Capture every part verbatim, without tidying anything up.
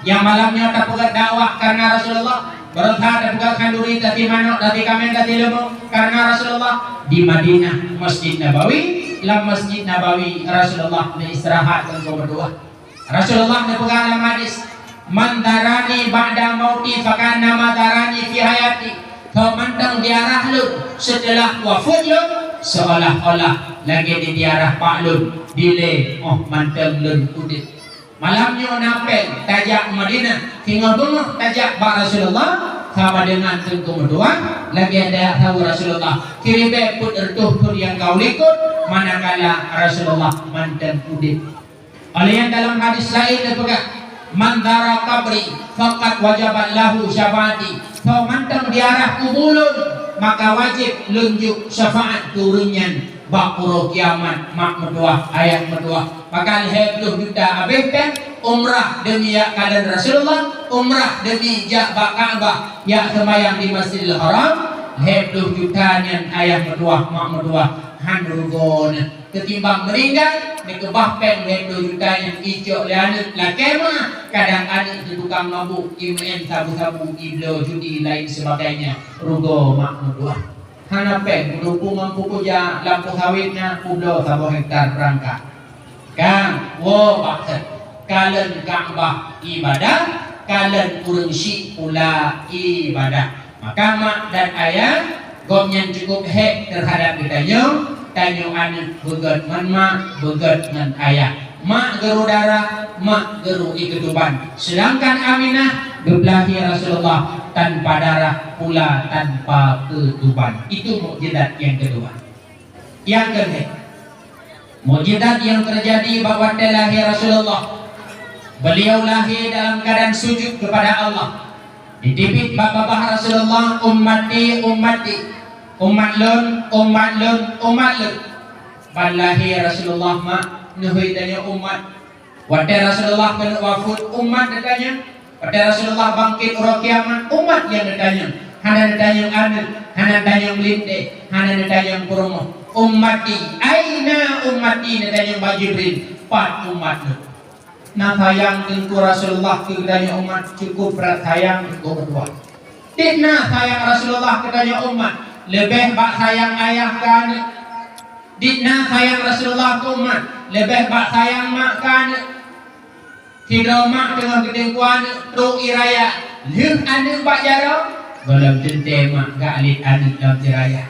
Nyang malam nyoe tapeugét dakwah karena Rasulullah, beureusaha tapeugét khanduri, tasi manok, tasi kaméng, tasi leumô karena Rasulullah. Di Madinah, Masjid Nabawi, lam Masjid Nabawi Rasulullah meuistirahat teungku meutuah. Rasulullah neupeugah lam hadis, "Man zarani ba'da mauti faka'annama zarani fi hayati." Soe mantong ziarah lôn seuteulah wafeuet lôn, seolah-olah lagée jiziarah bak lôn dilée óh mantong lôn udeb. Malam nyoe na péng tajak Madinah, singoh beungoh tajak bak Rasulullah, sama deungon teungku meutuah, lagée tajak saboh Rasulullah, siribée peuet reutôh thon nyang ka u likot, manakala Rasulullah mantong udeb. Óh lheueh nyan dalam hadis laén neupeugah, "Man zara qabri faqad wajabat lahu syafaati." Soe mantong ziarah kubu lôn, maka wajéb lôn jok syafaat keu ureuëng nyan bak uroe kiamat, mak meutuah, ayah meutuah. Maka lhée ploh juta habéh péng umrah deumi jak kalon Rasulullah, umrah deumi jak bak Ka'bah, jak seumayang di Masjidil Haram, lhée ploh juta nyan ayah meutuah, mak meutuah, hán rugoe na. Keutimbang meuninggai, neukeubah péng lhée ploh juta nyan icok lé aneuëk lakée ma, kadang aneuëk teutukang mabök, imeu'en sabu-sabu, ibloe judi laén seubagainya, rugoe mak meutuah. Hana péng meunupung ngon pukuja lampôh sawét na publoe saboh hektar peurangkat. Kan, woe bak that, kalon Ka'bah ibadah, kalon ureuëng syik pula ibadah. Maka mak dan ayah, gobnyan cukup hék teuhadab geutanyoe, tanyoe aneuëk beugét ngon mak, beugét ngon ayah. Mak geuru darah, mak geuru ikeutuban. Seudangkan Aminah geupeulahé Rasulullah tanpa darah pula tanpa keutuban. Itu mukjizat nyang keudua. Nyang keulhée, mukjizat nyang teujadi bak watée lahé Rasulullah. Beuliau lahé dalam keuadaan sujud keupada Allah. Jiteubiet bak babah Rasulullah, "Ummati, ummati, umat lôn, umat lôn, umat lôn." Ban lahé Rasulullah mak, neuhôi tanyoe umat. Watée Rasulullah keuneuk wafeuet, umat neutanyong. Watée Rasulullah bangkét uroe kiamat, umat nyang neutanyong. Hana neutanyong aneuëk, hana neutanyong meulintée, hana neutanyong peurumoh. "Ummati, aina ummati?" neutanyong bak Jibril, "Pat umat lôn?" Na sayang teungku Rasulullah keu geutanyoe umat, cukup brat sayang teungku meutuah. Dikna sayang Rasulullah keu tanyoe umat, leubeh bak sayang ayah keu aneuëk. Dikna sayang Rasulullah keu umat, leubeh bak sayang mak keu aneuëk. Sidroe mak teungoh geuteungku aneuëk trok ie raya, lheueh aneuëk bak jaroe, gohlom teuntée mak geualet aneuëk lam ie raya.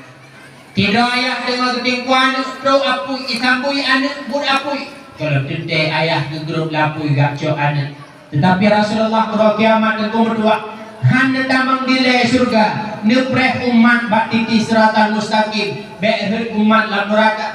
Sidroe ayah teungoh geuteungku aneuëk trok apui, isambui aneuëk buet apui, gohlom teuntée ayah geugrôp lapui gak cok aneuëk. Teutapi Rasulullah uroe kiamat teungku meutuah, hán neutamong dilée syeuruga, neupreh umat bak titi siratal mustaqim, bék rhot umat lam neuraka.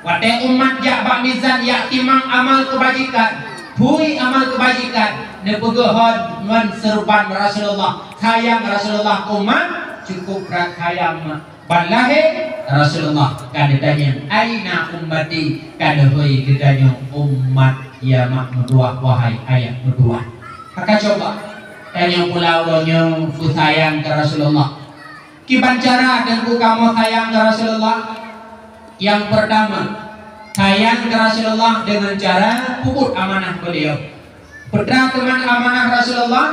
Watée umat jak bak mizan jak timang amal keubajikan, phui amal keubajikan, neupeugeuhon ngon seurupan Rasulullah, sayang Rasulullah umat, cukup brat sayang mak. Ban lahé Rasulullah ka neutanyong, "Aina ummati?" Ka neuhôi geutanyoe umat, ya mak meutuah, wahai ayah meutuah. Maka cuba tanyoe pula uroe nyoe peusayang keu Rasulullah. Kiban cara teungku kamoe sayang keu Rasulullah? Nyang peurtama, sayang keu Rasulullah deungon cara peubuet amanah beuliau. Peue teuma amanah Rasulullah?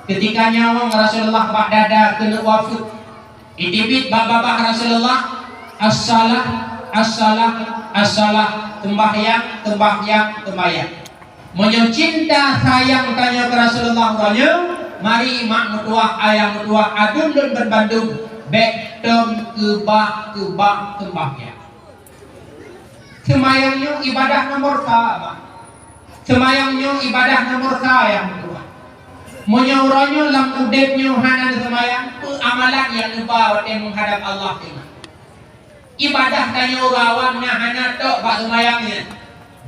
Keutika nyawöng Rasulullah bak dada keuneuk wafeuet, jiteubiet bak babah Rasulullah, "As-shalah, as-shalah, as-shalah, seumbahyang, seumbahyang, seumbahyang." Meunyoe cinta sayang tanyoe keu Rasulullah uroe nyoe, mari mak meutuah, ayah meutuah, aduen lôn banmandum, bék tom keubah-keubah seumbahyang. Seumayang nyoe ibadah nomor sa, mak. Seumayang nyoe ibadah nomor sa nyang meutuah. Meunyoe uroe nyoe lam udeb nyoe hana neuseumayang, peue amalan nyang neuba watée meuhadab Allah teuma? Ibadah tanyoe ureuëng awam na hana tok bak seumayang nyan.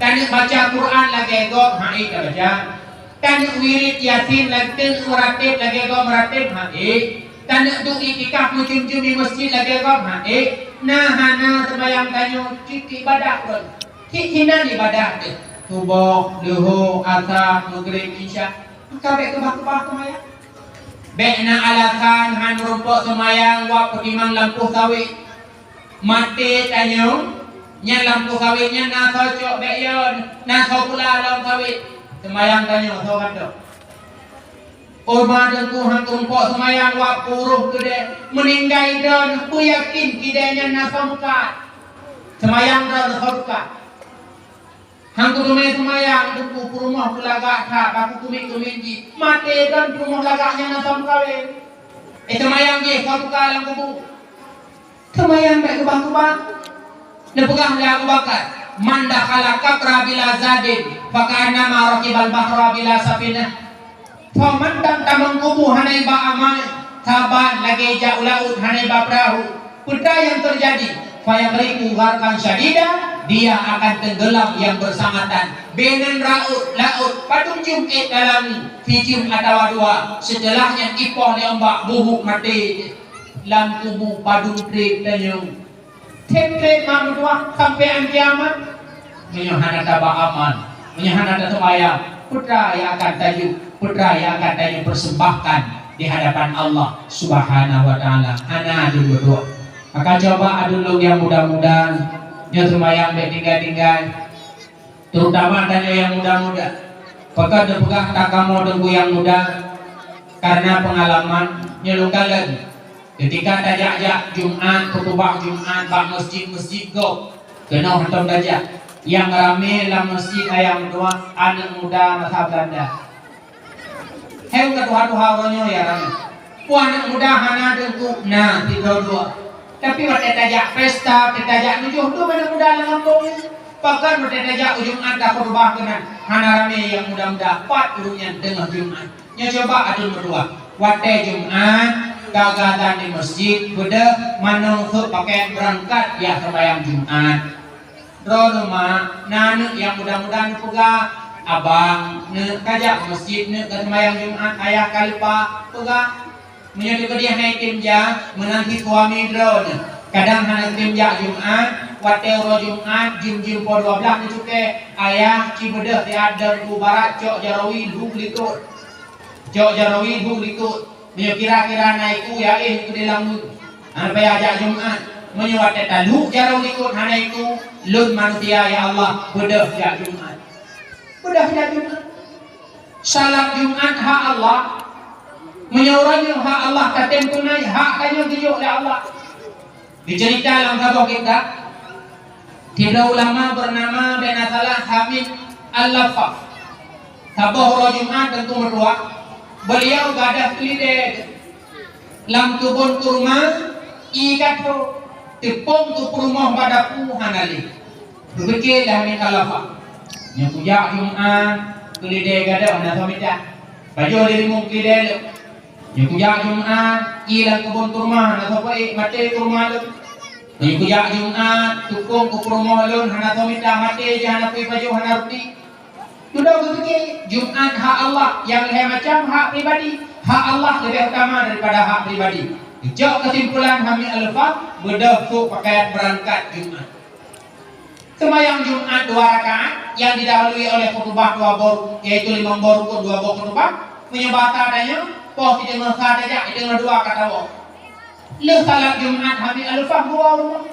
Taneuk baca Quran lagée gob, han ék tabaca. Taneuk wirid Yasin lagée, taneuk meurateb lagée gob meurateb, han ék. Taneuk duek iktikaf meucum-cum di meuseujid lagée gob, han ék. Na hana seumayang tanyoe cit ibadah pun. Cit sinan ibadah teuh. Suboh, Luho, Asa, Maghrib, Isya. Maka bék keubah-keubah seumayang. Bék na alasan han meurumpok seumayang wak peutimang lampôh sawét. Maté tanyoe, nyan lampôh sawét nyan na soe cok bék yo, na soe pula lom sawét. Seumayang tanyoe soe ka tok? Teuma Teungku han kumpok seumayang wak peuruh keudeh, meuninggai droeneuh peuyakin keudeh nyan na songkat. Seumayang droeneuh songkat. Han kuteumé seumayang Teungku, peurumoh peulagak that, baku kumiet-kumiet jih. Maté droeneuh peurumoh lagak nyan na songkat. Eh, seumayang jih songkat lam kubu. Seumayang bèk keubah-keubah. Neupeugah lé Abu Bakar, "Man dakhala qabra bila zadin, faka'annama rakibal bahra bila safinah." Soe mantong tamong kubu hana iba amai, saban lagèe jak u laôt hana iba peurahô. Peue nyang teujadi? Fayaghriqu gharqan syadida, dia akan tenggelam yang bersangatan. Binéh raôt laôt, padum jeuem ék dalam, sijeuem atawa dua. Seuteulah nyan ipoh lé umbak, buhuk maté. Lam kubu padum trép tanyoe. Trép-trép mak meutuah sampoe án kiamat. Meunyoe hana taba amal, meunyoe hana taseumayang, peue nyang akan tajok, peue nyang akan tajok persembahkan di hadapan Allah Subhanahu wa Taala? Hana, aduen meutuah. Maka cuba aduen lôn nyang muda-muda, nyoe seumayang bèk tinggai-tinggai. Terutama tanyoe nyang muda-muda. Pakon neupeugah takamoe Teungku nyang muda, karena peungalaman nyoe lôn kalon. Keutika tajak-jak Jumat, khutubah Jumat bak meuseujid-meuseujid gob, keunoe hantom tajak. Nyang ramé lam meuseujid ayah meutuah aneuk muda masa Beulanda. Heu ka tuha-tuha uroe nyoe ya ramé. Peue aneuk muda hana Teungku? Na, sidroe dua. Tapi watèe tajak pesta, watèe tajak nujoh, dum aneuk muda lam gampông. Pakon watèe tajak u Jumat takhutubah keunan, hana ramé nyang muda-muda, pat ureueng nyan teungoh Jumat. Nyoe cuba aduen meutuah. Watèe Jumat, ka azan di meuseujid, beudôh manoe sôk pakèan beurangkat jak seumayang Jumat. Droeneuh mak, na aneuk nyang muda-muda neupeugah, "Abang, neuk kajak meuseujid, neuk ka seumayang Jumat, ayah ka lupa," peugah. Meunyoe teukeudeh hana item jak, meunan cit suami droeneuh. Kadang hana item jak Jumat, watèe uroe Jumat, jeuem-jeuem poh dua blaih neucukée, ayah ci beudôh siat dong u barat cok jaroe lheuh likot. Cok jaroe lheuh likot. Meunyoe kira-kira na iku ya éh keudeh lam, hana payah jak Jumat. Meunyoe watèe talheuh jaroe likot hana iku, lôn manusia ya Allah, beudôh jak Jumat. Beudôh jak Jumat. Salat Jumat hak Allah. Meunyoe uroe nyoe hak Allah, tatem tunai hak tanyoe geujok lé Allah. Diceurita lam saboh kitab, sidroe ulama beunama, bèk na salah, Hamid Al-Laffaf. Saboh uroe Jumat Teungku meutuah, beuliau gadôh keulidée lam keubon kurma, ié ka trok, teupông keu peurumoh bak dapu hana lé. Geupike lé Hamid Al-Laffaf, "Nyoe kujak Jumat, keulidée gadôh hana soe mita. Pajoh lé rimueng keulidée lôn. Nyoe kujak Jumat, ié lam keubon kurma hana soe peuék, maté kurma lôn. Nyoe kujak Jumat, teupông keu peurumoh lôn hana soe mita, maté jih hana peue jipajoh, hana ruti." Dudoe geupike, Jumat hak Allah, nyang lhèe macam hak pribadi. Hak Allah leubeh utama daripada hak pribadi. Geucok keusimpulan Hamid Al-Laffaf, beudôh sôk pakaian beurangkat Jumat. Seumayang Jumat dua rakaat nyang didahului oleh khutubah dua boh, yaitu limong boh rukun, dua boh khutubah. Meunyoe basa tanyoe, poh siteungoh sa tajak, siteungoh dua ka tawoe. Lheueh salat Jumat Hamid Al-Laffaf geuwoe u rumoh.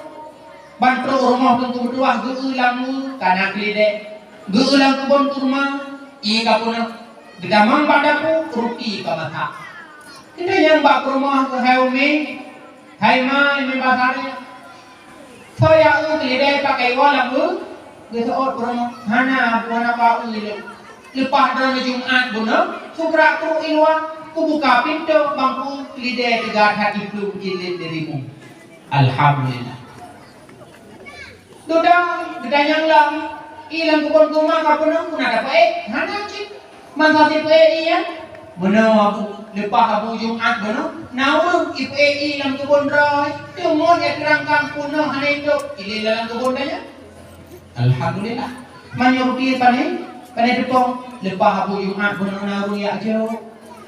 Ban trok u rumoh Teungku meutuah geu-eu lam u kana keulidée, geu-eu lam keubon kurma, ié ka peunoh, geutamong bak dapu, ruti ka masak. Geutanyoe bak peurumoh keuh, "Hai ummi, hai ma, imeu'en basa lé." "Soe ya eu keulidée pakai woe lam u?" Geuseuôt peurumoh, "Hana, hana ba eu ilée. Leupah droeneuh Jumat bunoe, subra trok i luwa, kubuka pintoe bangku keulidée teuga that iplueng ilée dirimu." Alhamdulillah. Dudoe geutanyong lom, "Ié lam keubon kurma ka peunoh, peue na tapeuék?" "Hana cit. Masa sipeuék ié nyan?" "Meunoe Abu, leupah Abu Jumat bunoe, na ureueng ipeuék ié lam keubon droe, teuma ié teurangkang peunoh hana itôb, ilée lam keubon tanyoe." Alhamdulillah. Meunyoe ruti pane, pane teupông, leupah Abu Jumat bunoe na ureueng jak jok.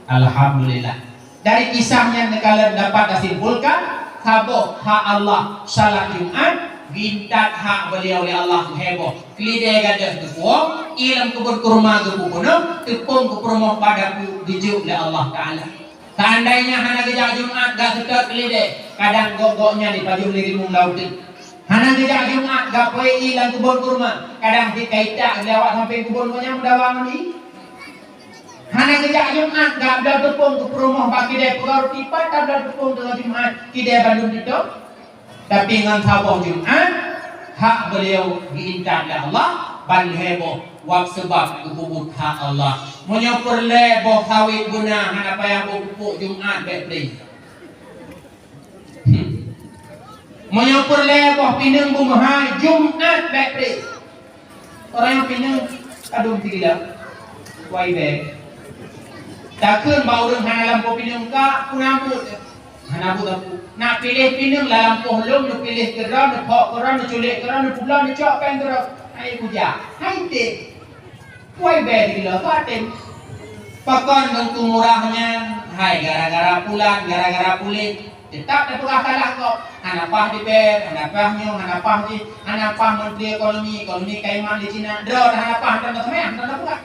Alhamdulillah. Dari kisah nyan neukalon dapat tasimpulkan, saboh hak Allah, salat Jumat, geuintat hak beuliau lé Allah meuheboh. Keulidée gadôh geupuwoe, ié lam keubon kurma geupeubunoe, teupông keu peurumoh bak dapu geujok lé Allah Taala. Seandainya hana geujak Jumat, gak seutôt keulidée, kadang gok-gok nyan jipajoh lé rimueng lam uteuen. Hana geujak Jumat, gak peuék ié lam keubon kurma, kadang sit ka itak lé awak sampéng keubon gobnyan meudawa ngon ié. Hana geujak Jumat, gak bloe teupông keu peurumoh bak kidée peugah roti pat, tabloe teupông teungoh Jumat, kidée bandum titôp. Tapi ngon saboh Jumat, hak beuliau geuintat lé Allah, ban lhée boh wab seubab geupeubuet hak Allah. Meunyoe peureulée boh sawét beuna hana payah boh pupuk Jumat bék pri. Hmm. Meunyoe peureulée boh pineung beumeuhai Jumat bék pri. Orang nyang pineung kadum tigila. Wai bék. Takheun bak ureuëng hana lampôh pineung ka, peunambut. Hana buet sapeue. Nak piléh pineung lam lampôh lom, neupiléh keudroe, neuphok keudroe, neuculék keudroe, neupubloe, neucok péng keudroe. Hai kujak. Hai tém. Wai bék tigila ka tém. Pakon Teungku Murah nyan? Hai gara-gara pulan, gara-gara puléh. Teutap tapeugah salah gob. Hana paih di BEM, hana paih nyoe, hana paih jih, hana paih Menteri Ekonomi, ekonomi kaiman di Cina. Droe hana paih, hana seumayang, hana peugah.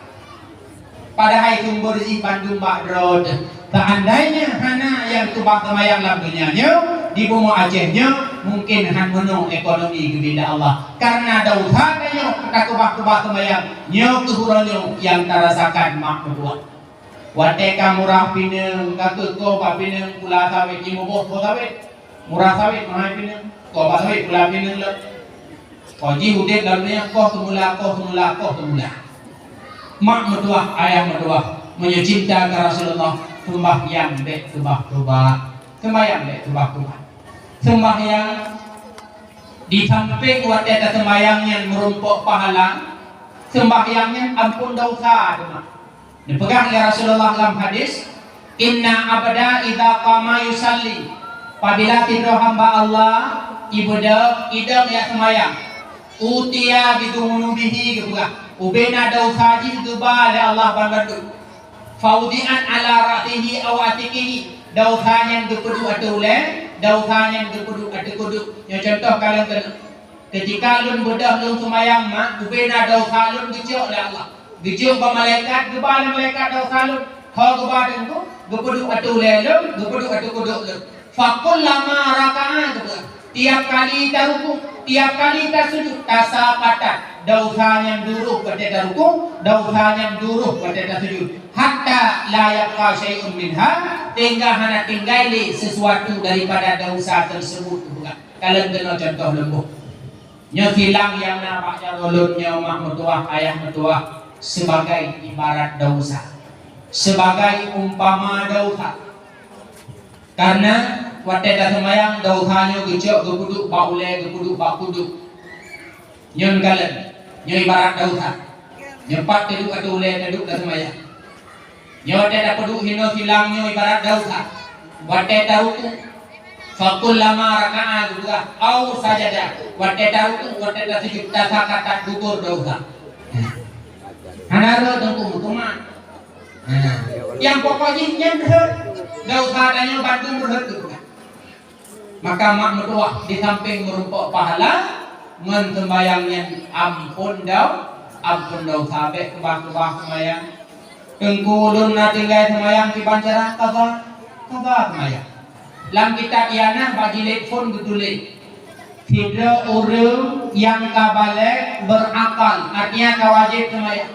Padahai sumber jih bandum bak droe teuh. Seandainya hana nyang keubah seumayang lam donya nyoe, di bumoe Aceh nyoe, mungkin han meunoe ekonomi geubina Allah. Karena dosa tanyoe takeubah-keubah seumayang, nyoe keuh uroe nyoe nyang tarasakan mak meutuah. Watée ka murah pineung, ka keukoh bak pineung pula sawét, jimuboh boh sawét. Murah sawét, meuhai pineung. Koh bak sawét pula pineung lom. Koh jih udeb lam donya, koh seumula, koh seumula, koh seumula. Mak meutuah, ayah meutuah, meunyoe cinta keu Rasulullah, seumbahyang bék keubah-keubah. Seumbahyang bék keubah-keubah. Seumbahyang di sampéng watée taseumbahyang nyan meurumpok pahala, seumbahyang nyan amphon dosa teuma. Neupeugah lé Rasulullah lam hadis, "Inna abda idza qama yusalli," apabila sidroe hamba Allah ibeudôh idong jak seumayang, "utiya bidzunubihi," geupeugah, ubena dosa jih geuba lé Allah ban bandum. "Faudi'an ala ra'sihi aw atiqihi," dosa nyan geupeuduek ateueh ulée, dosa nyan geupeuduek ateueh kudeuek. Nyoe contoh kalon keunoe. Keutika lôn beudôh lôn seumayang mak, ubena dosa lôn geucok lé Allah. Geujok bak malaikat, geuba lé malaikat dosa lôn. Ho geuba teungku, geupeuduek ateueh ulée lôn, geupeuduek ateueh kudeuek lôn. Fakullama raka'a, geupeugah, tiap kali taruku, tiap kali tasujud, tasa patat, dosa nyan duroh watée taruku, dosa nyan duroh watée tasujud. Hatta la yabqa syai'un minha, sehingga hana tinggai lé sesuatu daripada dosa tersebut, geupeugah. Kalon keunoe contoh leumbôh. Nyoe silang nyang na bak jaroe lôn nyoe mak meutuah, ayah meutuah, sebagai ibarat dosa. Sebagai umpama dosa. Karena watée taseumayang dosa nyoe geucok geupeuduek bak ulée, geupeuduek bak kudeuek. Nyoe kalon, nyoe ibarat dosa. Nyoe pat taduek ateueh ulée, taduek taseumayang. Nyoe watée tapeuduek hinoe silang nyoe ibarat dosa. Watée taruku, fakullama raka'a geupeugah, au sajada, watée taruku, watée tasujud, tasakatat gugur dosa. Hana rhot teungku meukeumah. Nyang pokok jih nyan rhot. Dosa tanyoe bandum rhot geupeugah. Maka mak meutuah di sampéng meurumpok pahala, ngon seumbahyang nyan amphon dau-, amphon dosa, bék keubah-keubah seumbahyang. Teungku, ulôn na tinggai seumbahyang kiban cara qadha, qadha seumbahyang. Lam kitab I'anah bak jilid phôn geutuléh, sidroe ureuëng nyang ka balek beurakal, artinya ka wajéb seumbahyang.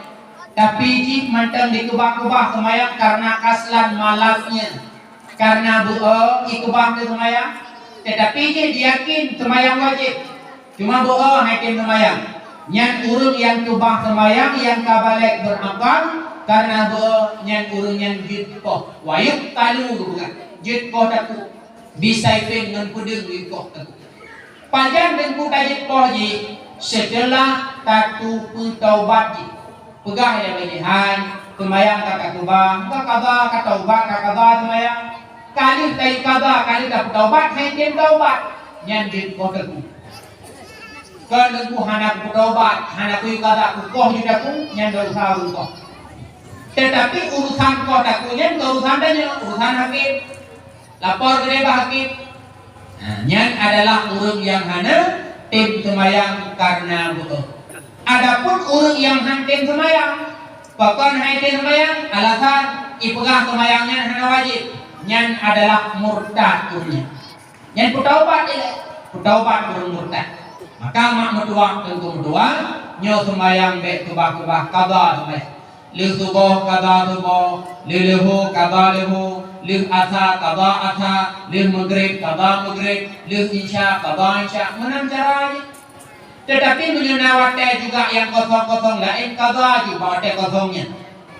Tapi jih mantong dikeubah-keubah seumbahyang karena kaslan malasnya. Karena beu-o ikeubah keu seumayang, teutapi jih jiyakin seumayang wajéb, cuma beu-o han tem seumayang. Nyan ureuëng nyang keubah seumayang nyang ka balek beurakal, karena beu-o nyan ureuëng nyan jeuet poh. Wa yuqtalu geupeugah, jeuet poh takue, bisaifin ngon peudeueng jeuet poh takue. Pajan teungku tajeuet poh jih? Seuteulah tateupeue taubat jih. Peugah lé lagée nyan, hai, seumayang ka takeubah, ka qadha, ka taubat, ka qadha seumayang. Ka lheueh tayue qadha, ka lheueh tapeutaubat, han tem taubat, nyan jeuet poh takue. Kon teungku hana kupeutaubat, hana kuyue qadha, kukoh jeuet takue, nyan dosa ureuëng koh. Teutapi urusan koh takue nyan kon urusan tanyoe, urusan hakém. Lapor keudeh bak hakém. Nah, nyan adalah ureuëng nyang hana tem seumayang kareuna beu-o. Adapun ureuëng nyang han tem seumayang, pakon han tem seumayang? Alasan ipeugah seumayang nyan hana wajéb. Nyan adalah murtad ureuëng nyan. Nyan peutaubat ilée, peutaubat ureuëng murtad. Maka mak meutuwah teungku meutuwah, nyoe seumayang bék keubah-keubah, qadha seumayang. Lheueh suboh kada suboh, lheueh leuhô kada leuhô, lheueh asa kada asa, lheueh meugreb kada meugreb, lheueh isya kada isya. Meunan cara jih. Teutapi meunyoe na watée juga nyang kosong-kosong laén, kada jih bak watée kosong nyan.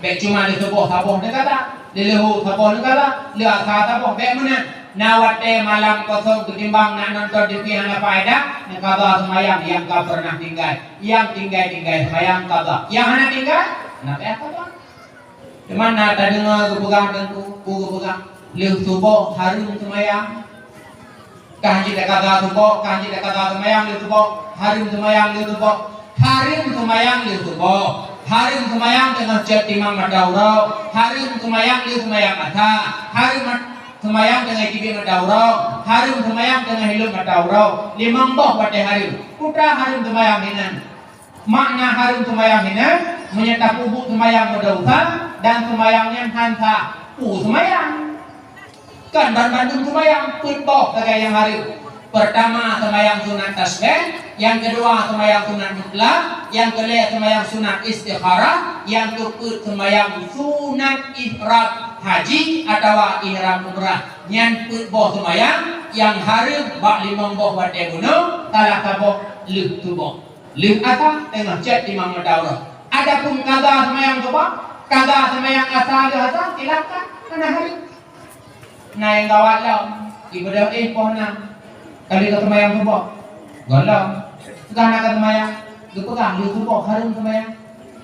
Bék cuma lheueh suboh saboh neukada, lheueh leuhô saboh neukada, lheueh asa saboh, bék meunan. Na watée malam kosong keutimbang na nonton T V hana faedah, neukada seumayang nyang ka peureunah tinggai. Nyang tinggai-tinggai seumayang kada. Nyang hana tinggai, hana payah kada. Teuma na tadeungoe geupeugah teungku, peue geupeugah, lheueh suboh hareuem seumayang. Ka hanjeuet takada suboh, ka hanjeuet takada seumayang lheueh suboh, hareuem seumayang lheueh suboh, hareuem seumayang lheueh suboh, hareuem seumayang teungoh cot timang mata uroe, hareuem seumayang lheueh seumayang asa, hareuem mat-, seumayang teungoh teubiet mata uroe, hareuem seumayang teungoh hileuen mata uroe, limong boh watée hareuem. Peue teuma hareuem seumayang hinan? Makna hareuem seumayang hinan, meunyoe tapeubuet seumayang meudesya dan seumayang nyan han sah, peue seumayang? Kon ban mandum seumayang, peuet boh sagai nyang hareuem. Peurtama, seumayang sunat tasbih, nyang keudua, seumayang sunat mutlak, nyang keulhèe, seumayang sunat istikharah, nyang keupeuet, seumayang sunat ihram haji atawa ihram umrah. Nyan peuet boh seumayang nyang hareuem bak limong boh watée bunoe, salah saboh lheueh suboh. Lheueh asa teungoh cot timang mata uroe. Adapun kada seumayang suboh, kada seumayang asa lheueh asa, silakan, hana hareuem. Na nyang gawat lom, ibadah éh poh nam. Ka lheueh ka seumayang suboh. Gohlom. Teuka na ka seumayang, geupeugah lheueh suboh hareuem seumayang.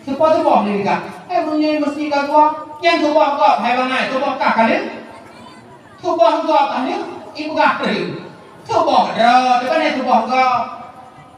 Suboh-suboh lheueh ka. Eh, meunyoe meusti ka suboh, nyan suboh gob, hai bangai, suboh kah ka lheueh? Suboh gob ka lheueh, ipeugah hareuem. Suboh droe, teuka na suboh gob.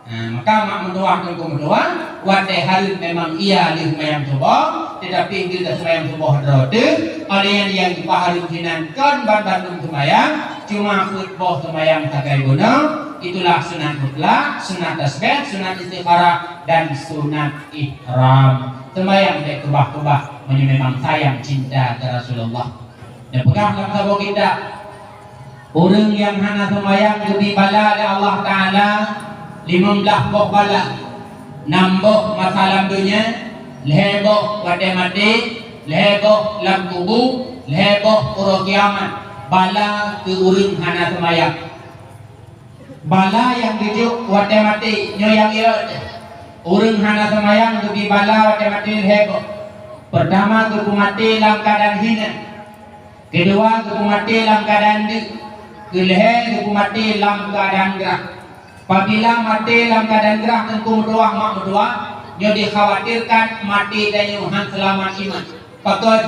Nah, maka mak meutuah teungku meutuah, watée hareuem memang iya lheueh seumayang suboh, teutapi geukheun seumayang suboh droe teuh, óh lheueh nyan nyang jipahareuem hinan kon ban bandum seumayang, cuma peuet boh seumayang sagai bunoe, itulah sunat mutlak, sunat tasbih, sunat istikharah, dan sunat ihram. Seumayang bék keubah-keubah meunyoe memang sayang cinta keu Rasulullah. Neupeugah lam saboh kitab, ureuëng nyang hana seumayang geubri bala lé Allah Taala limong blaih boh bala, nam boh masa lam donya, lhée boh watée maté, lhée boh lam kubu, lhée boh uroe kiamat, bala keu ureuëng hana seumayang. Bala nyang geujok watée maté nyoe nyang iot, ureuëng hana seumayang geubri bala watée maté lhée boh. Peurtama, geupeumaté lam keuadaan hina. Keudua, geupeumaté lam keuadaan deuk. Keulhée, geupeumaté lam keuadaan grah. Apabila maté lam keuadaan grah, teungku meutuah mak meutuah, nyoe dikhawatirkan maté tanyoe han seulamat iman. Pakon?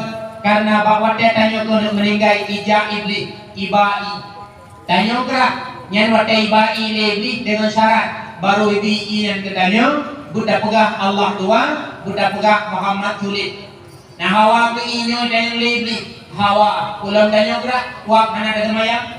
Kareuna bak watée tanyoe keuneuk meuninggai, ijak Iblih, iba ié. Tanyoe grah, nyan watée iba ié lé Iblih deungon syarat, barô ibi ié nyan keu tanyoe, beutapeugah Allah dua, beutapeugah Muhammad sulet. Na hawa keu ié nyoe tanyoe lé Iblih, hawa, ulôn tanyoe grah, wab hana taseumayang.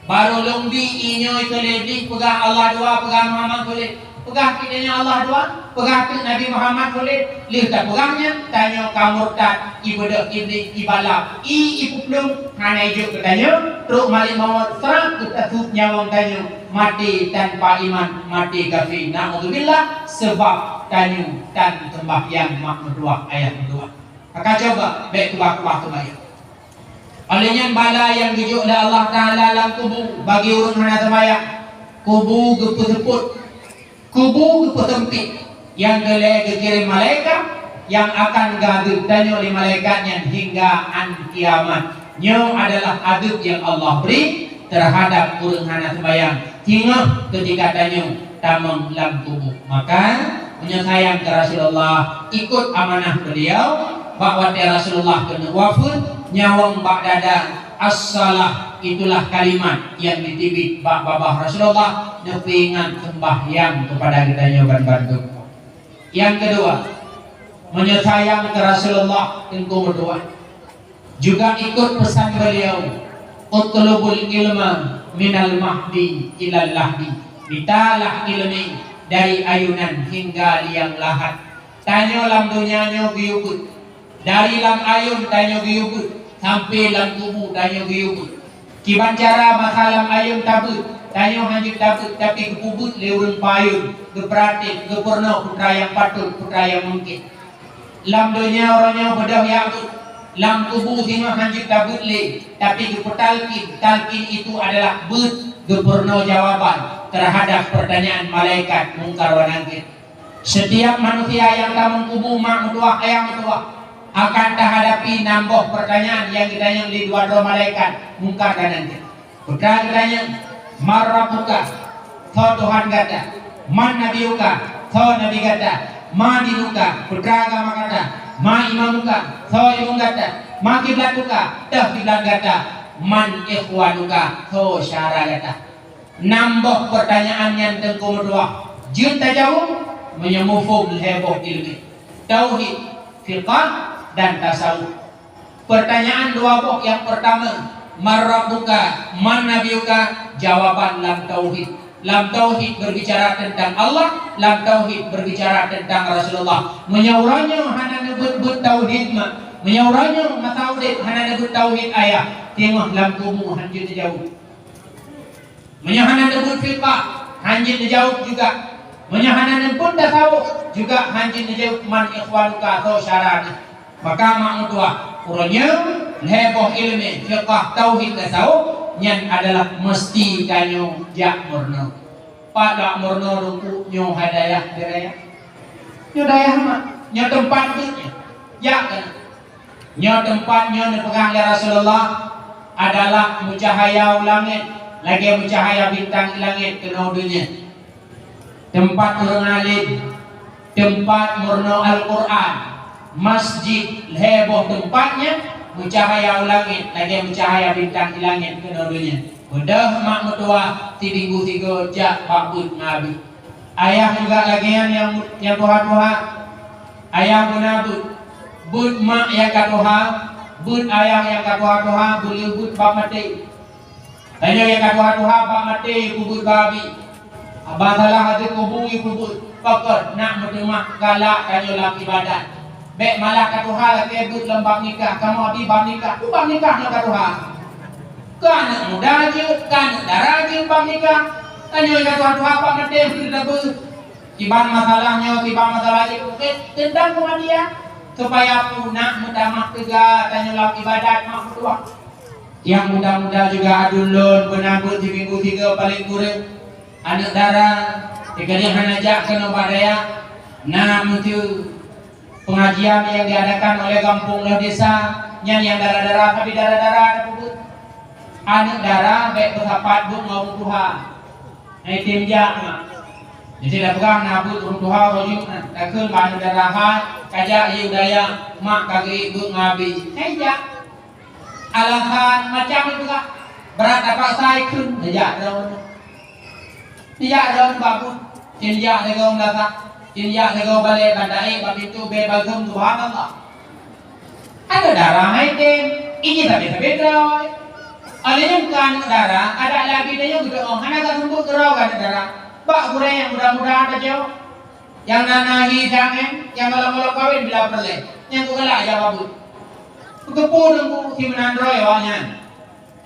Barô lôn bi ié nyoe keu lé Iblih, peugah Allah dua, peugah Muhammad sulet. Peugah pih tanyoe Allah dua, peugah pih Nabi Muhammad sulet. Lheueh tapeugah nyan, tanyoe ka murtad, ibeudôh Iblih, ibalap, ié ipeuplueng, hana ijok keu tanyoe, trok malek mawöt, srap geutasub nyawöng tanyoe, maté tanpa iman, maté kafé. Naudzubillah, seubab tanyoe tan seumbahyang mak meutuah, ayah meutuah. Maka cuba bék keubah-keubah seumayang. Óh lheueh nyan bala nyang geujok lé Allah Taala lam kubu bagi ureuëng hana seumayang, kubu geupeuseupôt, kubu geupeuseumpit, nyang keulhée geukirém malaikat nyang akan geuadeueb tanyoe lé malaikat nyan hingga án kiamat. Nyoe adalah adeueb nyang Allah bri teuhadab ureuëng hana seumayang singoh keutika tanyoe tamong lam kubu. Maka, meunyoe sayang keu Rasulullah, ikot amanah beuliau, bak watée Rasulullah keuneuk wafeuet, nyawöng bak dada, as-salah, itulah kalimat nyang jiteubiet bak babah Rasulullah, neupeuingat seumbahyang keupada geutanyoe ban bandum. Nyang keudua, meunyoe sayang keu Rasulullah, teungku meutuah, juga ikot peusan beuliau, "Utlubul ilma minal mahdi ilal lahdi." Mitalah iéleumé dari ayunan hingga liang lahat. Tanyoe lam donya nyoe geuyue beuet. Dari lam ayun tanyoe geuyue beuet, sampoe lam kubu tanyoe geuyue beuet. Kiban cara masa lam ayun tabeuet, tanyoe hanjeuet tabeuet, tapi geupeubeuet lé ureuëng payun, geupeuratéb, geupurunoe peue nyang patôt, peue nyang mungken. Lam donya uroe nyoe beudôh jak beuet, lam kubu singoh hana jeuet tabeuet lé, tapi geupeutalkin, talkin itu adalah beuet geupeurunoe jawaban terhadap pertanyaan malaikat Mungkar wa Nakir. Setiap manusia nyang tamong kubu mak meutuwah, ayah meutuwah, akan tahadapi nam boh pertanyaan nyang geutanyong lé dua droe malaikat Mungkar dan Nakir. Peue geutanyong, "Man rabbuka?" Soe Tuhan gata? "Man nabiyuka?" Soe nabi gata? "Ma dinuka?" Peue agama gata? "Ma imamuka?" Soe imum gata? "Ma kiblatuka?" Toh kiblat gata? "Man ikhwanuka?" Soe syedara gata? Nam boh peurtanyaan nyan teungku meutuwah jeuet tajaweueb meunyoe muphom lhée boh iéleumé, tauhid, fiqah, dan tasawuf. Peurtanyaan dua boh nyang peurtama, "Man rabbuka? Man nabiyuka?" Jawaban lam tauhid. Lam tauhid berbicara tentang Allah, lam tauhid berbicara tentang Rasulullah. Meunyoe uroe nyoe hana neubeuet-beuet tauhid mak, meunyoe uroe nyoe masa udeb hana neubeuet tauhid ayah, teungoh lam kubu hana jeuet neujaweueb. Meunyoe hana neubeuet fiqah, hana jeuet neujaweueb juga. Meunyoe hana neubeuet tasawuf, juga hana jeuet neujaweueb man ikhwanuka atau syedara neuh. Maka mak meutuwah, uroe nyoe lhée boh iéleumé, fiqah, tauhid, tasawuf, nyan adalah meusti tanyoe jak meurunoe. Pat jak meurunoe teungku nyoe hai dayah di raya. Nyoe dayah mak, nyoe teumpat jeuet nyoe. Jak keunoe. Nyoe teumpat nyoe neupeugah lé Rasulullah adalah meucahya u langét, lagée meucahya bintang i langét keunoe donya. Teumpat ureuëng alim, teumpat meurunoe Al-Qur'an, masjid, lhée boh teumpat nyan meucahya u langét, lagée meucahya bintang i langét keunoe donya. Beudôh mak meutuwah, sibinggu sigoe jak bak beuet ngon abi. Ayah juga lagée nyan nyang, nyang tuha-tuha. Ayah beuna beuet. Beuet mak nyang ka tuha, beuet ayah nyang ka tuha-tuha, beuet bak maté. Tanyoe nyang ka tuha-tuha bak maté, peubeuet bak abi. Bak salah ateueh kubu peubeuet. Pakon nak meuteumah galak tanyoe lam iébadat. Bék malah ka tuha lakée beuet lom bab nikah, kamoe abi bab nikah. Peue bab nikah nyoe ka tuha? Keu aneuëk muda jeuet, keu aneuëk dara jeuet bab nikah. Tanyoe ka tuha-tuha bak maté meuteumah beuet. Kiban masalah nyoe, kiban masalah jih, oke, teuntang keumatéan, supaya peunak meutamah teuga tanyoe lam iébadat mak meutuwah. Nyang muda-muda juga aduen lôn, beuna beuet sibinggu sigoe paleng kureueng. Aneuëk dara, sigohlom hana jak keunoe bak dayah, na meuteue pengajian nyang diadakan oleh gampông lom desa, nyan nyang dara-dara, tapi dara-dara ada peubuet. Aneuëk dara bék beusapat beuet ngon ureuëng tuha. Hai tem jak mak. Jadi dah peugah na beuet ureuëng tuha uroe nyoe na. Takheun bak aneuëk dara hai, kajak yue dayah, mak ka geuék beuet ngon abi. Hai jak. Alasan macam itu kak. Brat dapat sai kheun, neujak droe. Neujak droe bak beuet. Cen jak lego meulasak. Cen jak lego balek banda ék bak pintoe bée balgom, subhanallah. Aneuëk dara hai tem, ini sabe-sabe droe. Oleh nyan keu aneuëk dara, adak lagi tanyoe geudoe hana ka seumbeuet keudroe keu aneuëk dara. Bak gurée nyang muda-muda tajak. Nyang na nahi tangen, nyang golom-golom kawin bila peureulée. Nyang keu galak jak bak beuet. Peukeupeue teungku si meunan droe awaknyan.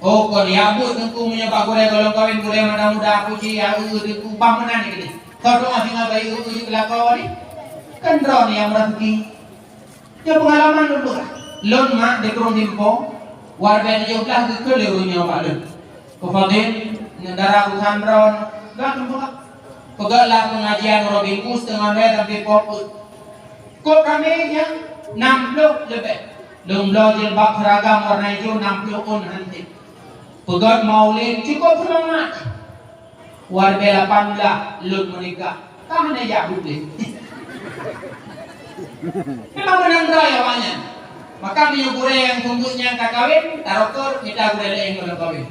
Oh kon ya beuet teungku meunyoe bak gurée golom kawin gurée muda-muda puji ya eu teungku bah meunan ni keudeh. Kau doa singa bayi eu eu lakoe ni. Kan droe nyang meuraseuki. Nyoe peungalaman lôn peugah. Lôn mak di Krueng Dimpo, warga tujoh blah geukheun lé ureuëng nyoe bak lôn. Keu Fadil, nyan dara urosan droe, gak lôn peugah. Peugah lah pengajian uroe Minggu siteungoh lhée sampai poh peuet. Kok ramé nyan nam ploh leubeh. Lôn bloe jilbab seragam warna ijo nam ploh ôn hanté. Peugah maulid cukup seumangat. Warga lapan blah lôn meunikah, ka hana jak buet lé. Memang meunan droe awaknyan. Maka meunyoe gurée nyang seumbeuet nyan ka kawin, tarokot mita gurée laén ngon kawin.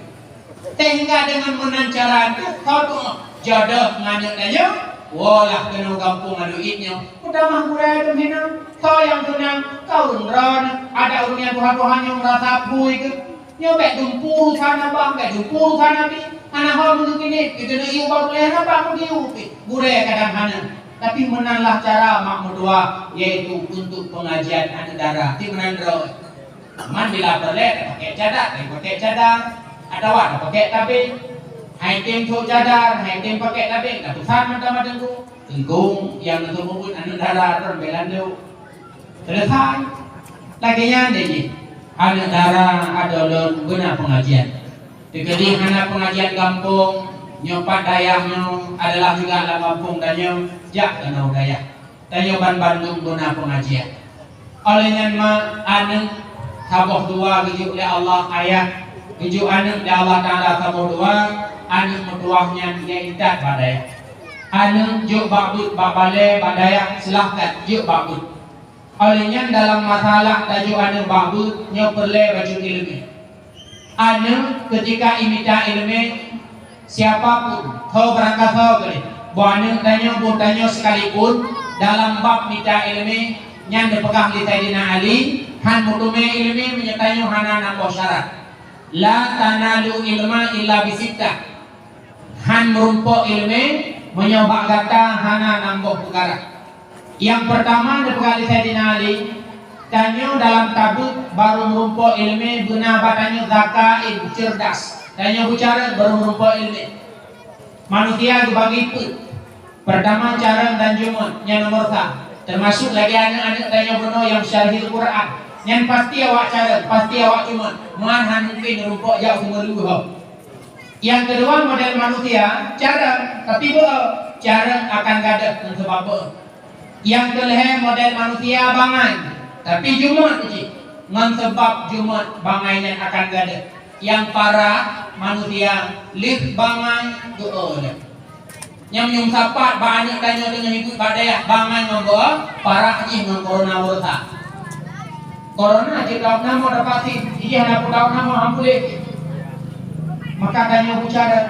Sehingga deungon meunan cara nyan, soe tuoh jodoh ngon aneuëk tanyoe, woe lah keunoe gampông adoe nyoe. Peutamah gurée teuh hina, soe nyang seunang, ka ureuëng droe, ada ureuëng nyang tuha-tuha nyoe meurasa phui keuh. Nyoe bék dumpu urusan abang, bék dumpu urusan abi. Hana ho meungeue keuneuk, keuneuk yue bak ulée hana bak meungeue pih. Gurée kadang hana. Tapi meunan lah cara mak meutuwah, yaitu untuk pengajian aneuëk dara. Ti meunan droe. Man bila peureulée tapakée cadar, tapakée cadar. Atawa tapakée tabeng. Hai tem thok cadar, hai tem pakée tabeng. Tapeusan mata-mata teungku. Teungku nyang neuteumeubeuet aneuëk dara droe beulandok. Selesai. Lagèe nyan deh jih. Aneuk dara adoe lôn beuna peungajian. Teukeudi hana peungajian gampông, nyoe pat dayah nyoe adalah juga lam gampông tanyoe, jak keunoe dayah. Tanyoe ban bandum beuna peungajian. Óh lheueh nyan ma aneuk saboh dua geujok lé Allah, ayah geujok aneuk lé Allah Taala saboh dua, aneuk meutuwah nyan geuintat bak dayah. Aneuk jok bak beuet bak balè bak dayah, silahkan jok bak beuet. Óh lheueh nyan dalam masalah tajok aneuk bak beuet nyoe peureulèe bacut ileumèe. Aneuk keutika imita ileumèe, siapa pun, ho beurangkasoe keudeh, boh aneuk tanyoe, boh tanyoe sekalipun, dalam bab mita ileumèe, nyan neupeugah lé Saidina Ali, han meuteumèe ileumèe meunyoe tanyoe hana namboh syarat. La tanalu ilma illa bisittah. Han meurumpok ileumèe meunyoe bak gata hana namboh peukara. Nyang peurtama neupeugah lé Saidina Ali, tanyoe dalam tabeuet barô meurumpok ileumèe beuna bak tanyoe zakain, cerdas. Tanyoe beucarông barô meurumpok ileumèe. Manusia geubagi peuet. Peurtama carông dan jumôt, nyan nomor sa. Teumasuk lagèe aneuk-aneuk tanyoe bunoe nyang syarhi Al-Quran. Nyan pasti awak carông, pasti awak jumôt. Meuhan han mungken meurumpok jak u sumber luwah. Nyang keudua model manusia, carông, tapi beu, carông akan gadôh ngon sabab beu. Nyang keulhèe model manusia bangai, tapi jumôt cit, ngon sabab jumôt bangai nyan akan gadôh. Nyang parah manusia lheueh bangai geu-eu lom. Nyang meunyoe sapat bak aneuk tanyoe teungoh hidup bak dayah bangai ngon beu, parah jih ngon corona virus. Corona jeuet tahu nama dah vaksin, jih hana peue tahu nama, han puléh. Maka tanyoe beucarông,